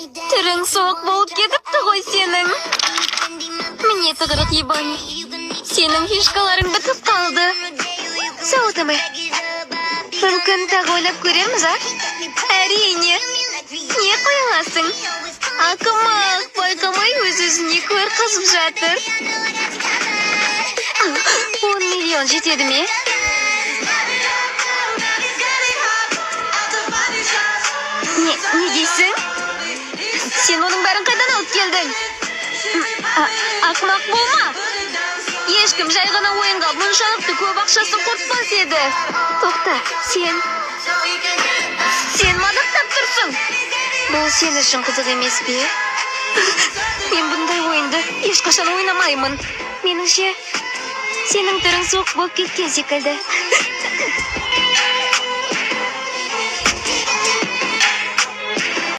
Түрің суық болып кетіпті ғой сенің. Міне, тығырық ебани. Сенің фишкаларың бітіп қалды. Сау. Мүмкін, тағы ойлап көреміз, а? Әрине. Не қоя аласың? Ақымақ, байқамай өз өзіне көр қазып жатыр. 10 миллион жетеді ме? Не дейсің? Сен оның бәрін қайдан алып келдің? Ақымақ болма. Ешкім жай ғана ойынға мұншалықты көп ақшасын құртпас еді. Тоқта, сен мадақтап тұрсың. Бұл сен үшін қызық емес пе? Мен бұндай ойынды ешқашан ойнамаймын. Меніңше, сенің түрің суық болып кеткен секілді.